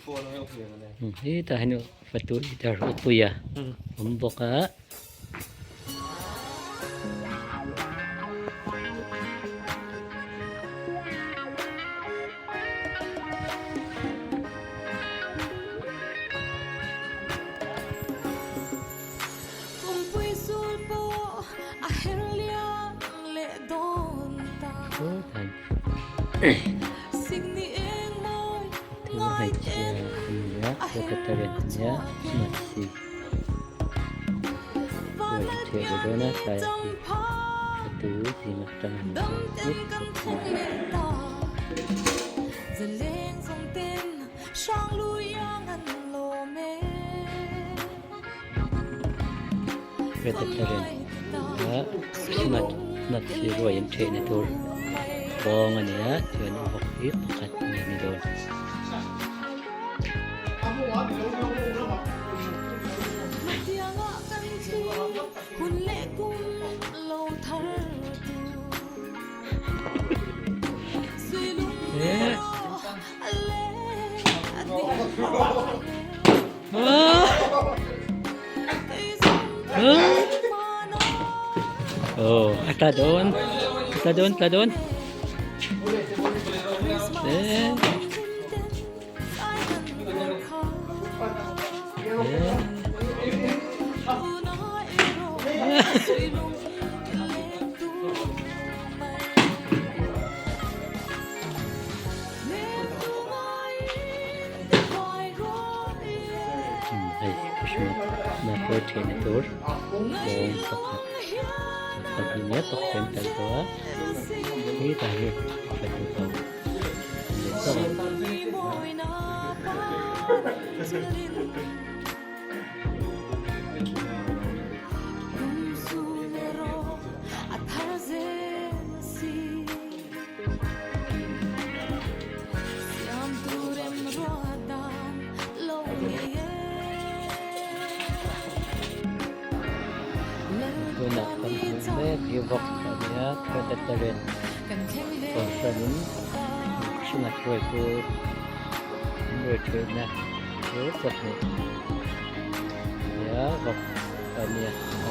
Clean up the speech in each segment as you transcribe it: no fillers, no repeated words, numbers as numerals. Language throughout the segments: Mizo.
Hetah hian fatu dar upuia awm bawk a. Thu hmeichhia a ni a, vegetarian a nia, mahse ruai a chhiah ve dawn a tlaiah hi fatu zing atang an chhuak vek bawk a ni. Vegetarian a Christmas nut hi ruai an ṭhehna tur bawng a ni a chuan a vawk hi pakhat a ni dawn. Oh, a tla dawn. A tla dawn, tla dawn. Eh. Hei Christmas na pawh thianna tur bawng pakhat pahnih nia pakhat an tal tawh a hetah hian fatu ho an leh tawh a. Tunah kan hmuh mek hi vawk a nia vegetarian kohhranin hringa hruaitu an ruai theihna chu chawhmeh a nia vawk a nia a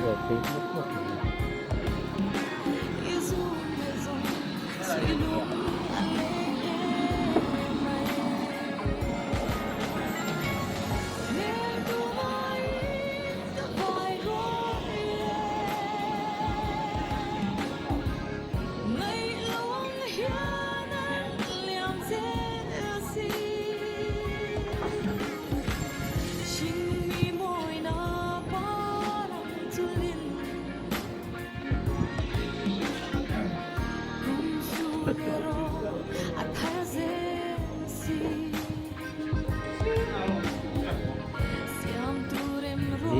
lo buaipui khawp mai a.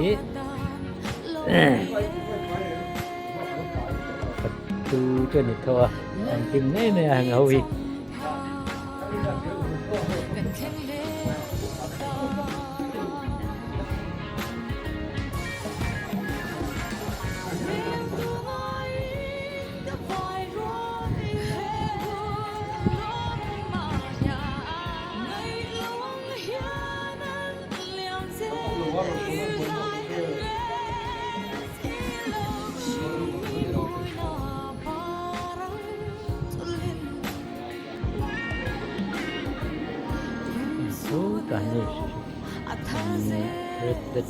Ih tu chu a ni tho a an hlim ngei mai a heng ho hi.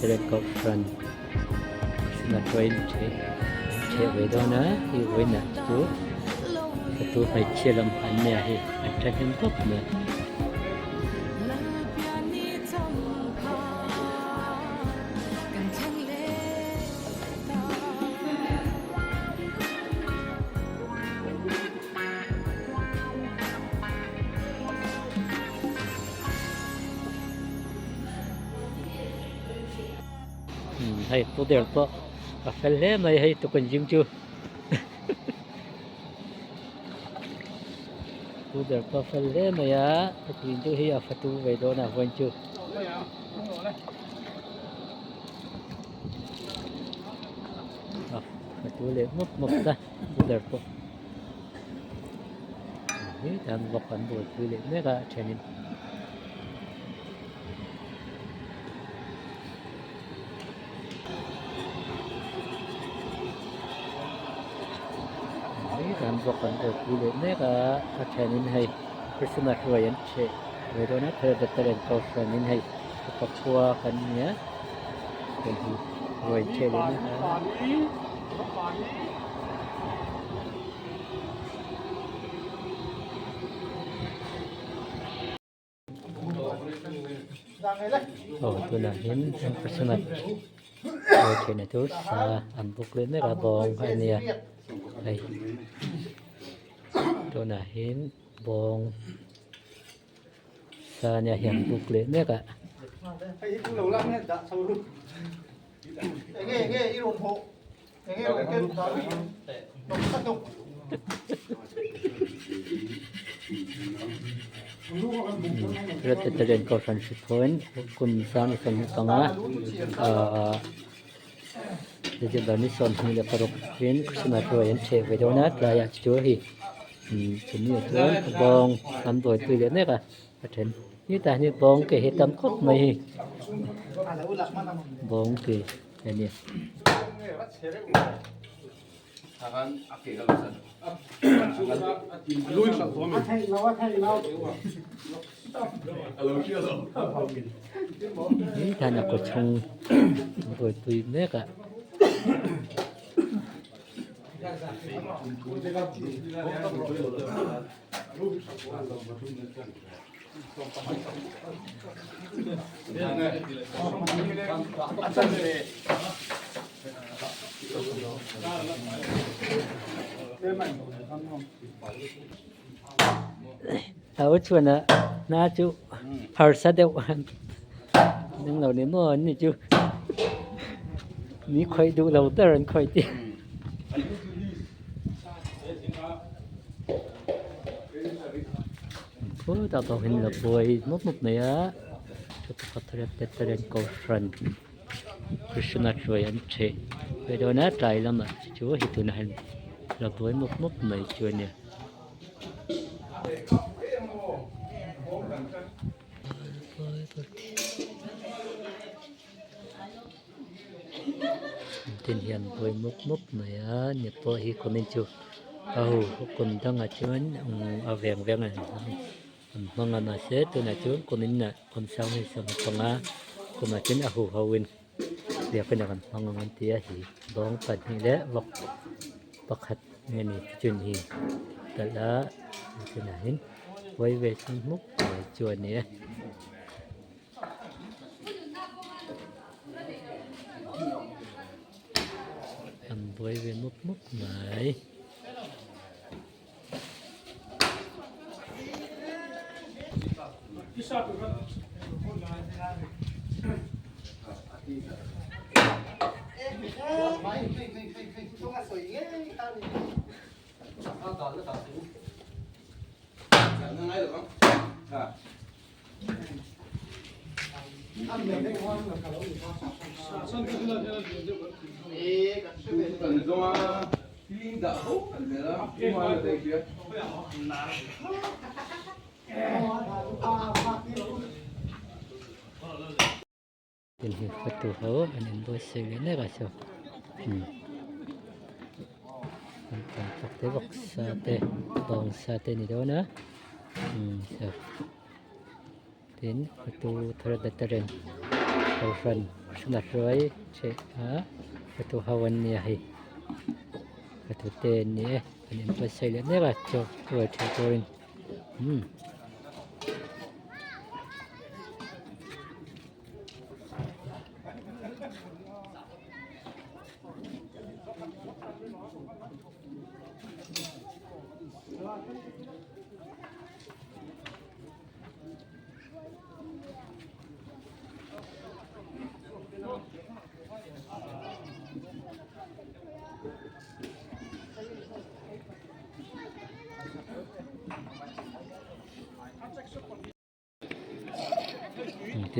Red Kohhran Hruain theh ve dawn a i vawiinah chu fatu hmeichhia lam an nia hei an thahnem khawp mai. Hei pu ber pawh a fel hle mai hei tukun zing chu pu ber pawh a fel hle mai a tukun chu hei a fatu ve dawn a huan chu. A fatu leh mup mup ta pu ber pawh hetah hian vawk an buaipui leh mek a a thenin. Hetah hian vawk an buaipui leh mek a a thenin hei Christmas ruai an cheh ve dawn a Presbyterian kohhranin hei upa khua kan nia hei hi ruai cheh leh mek a. Aw tunah hian Christmas ruai theihna chu sa an buk leh mek a bawng a nia hei tunah hian bawng sa nia hi an buk leh mek a. Presbyterian Kohhran Hriphawn kum 25 ahh December ni 26 in Christmas ruai an chheh ve dawn a tlaiah chu hei chumi ah chuan bawng an buaipui leh mek a a then hetah hian bawng ke hi a tam khawp mai hei bawng ke. A ni. Hetah a kawchhung buaipui mek a. Tho chuan a hna chu harsa deuh nang lo ni maw an ni chu mi khawih duh lo ber an khawih tir. Khutah pawh hian la buai mup mup mai a thu pakhat Presbyterian Kohhran Krishna hruai an ṭheh ve dawn a tlai lamah chu hei tunah hian la buai mup mup mai chu a nia. Tin hian buai mup mup mai a ni pawh hi comment chu a ho kum dangah chuan a veng veng an hmang a mahse tunah chuan kumin ah kum sang hei sawm panga kumah chuan a hu ho in biakin ah kan hmang ang an ti a hi bawng pahnih leh vawk pakhat nge ni chun hi talh a tunah hian buai ve chhung hmuk mai chu a ni e. An buai ve mup mup mai. Tin hi fatu ho an inbuatsaih leh mek a saw an tlan chak te vawksa te bawngsa te a ni dawn a saw. Tin hotu thar veteran kohhran Krishna hruai cheh a hotu ho an nia hei hotu te an ni e an inbuatsaih leh mek a chaw ruai theuh turin umm.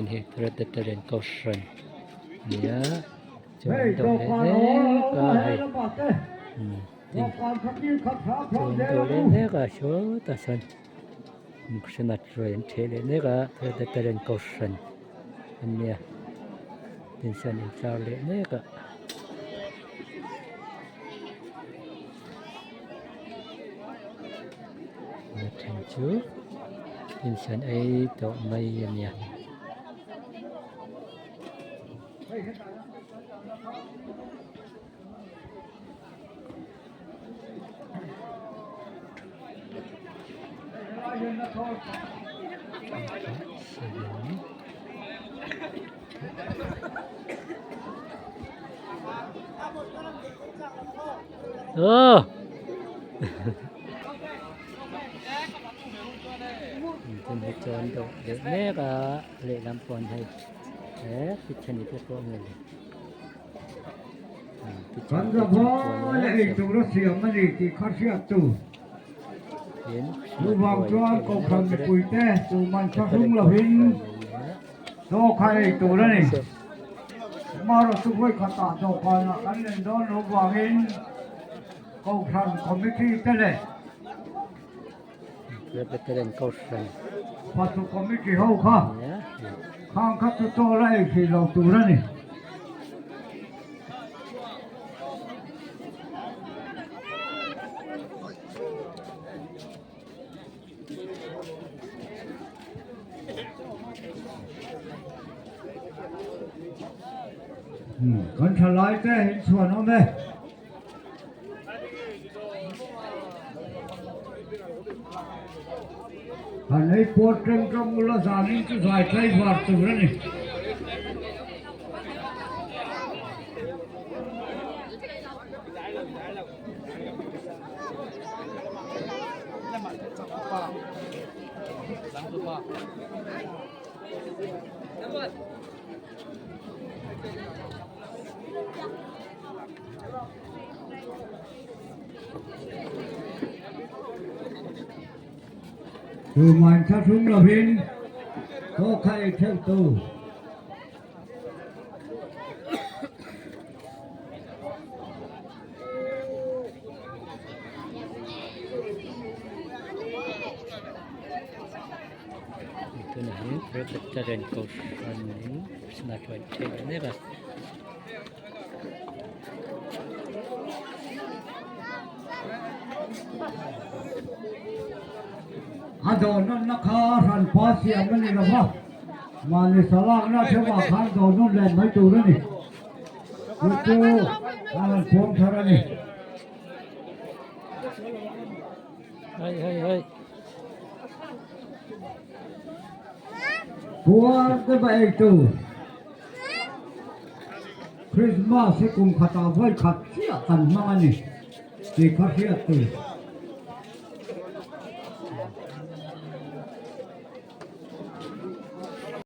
tin hei Presbyterian Kohhran a ni a chuan an dawh leh mek a hei tin chuan an dawh leh mek a sawtah sawn Christmas ruai an ṭheh leh mek a Presbyterian Kohhran a nia tin sawn intlar leh mek a. A then chu insan ei tawh mai a nia. Aw tin hi chuan dawh leh mek a lehlam pawn hei he picture te pawh a nge le Kan zavai a ei tur a siam a ni tih kha hriat tu. Chuvang chuan Kohhran mipuite tuman thlahrung lovin chaw kha ei tur a ni. Amaherawhchu vawi khatah dawhkanah kan len dawn loh vangin Kohhran Committee te leh Fatu Committee ho kha khang kha chu chaw la ei hrih lo tur a ni. Kan thalai te inchhuan awm e. Han ei puar teng tawng ula zanin chu zai tlaivar tur a ni. Tuman thlahrung lovin chaw kha ei theuh tu. Tunah hian Presbyterian Kohhran in Christmas ruai theih leh mek a. A dawhnawnna kha hranpa siam a ni lo va, mahni salakna theuhah khan dawhnawn leh mai tur a ni. Chu chu a han pawm thar a ni. Hei hei hei. Puar te va ei tu. Christmas hi kum khatah vawi khat chiah kan hmang a ni tih kha hriat tur.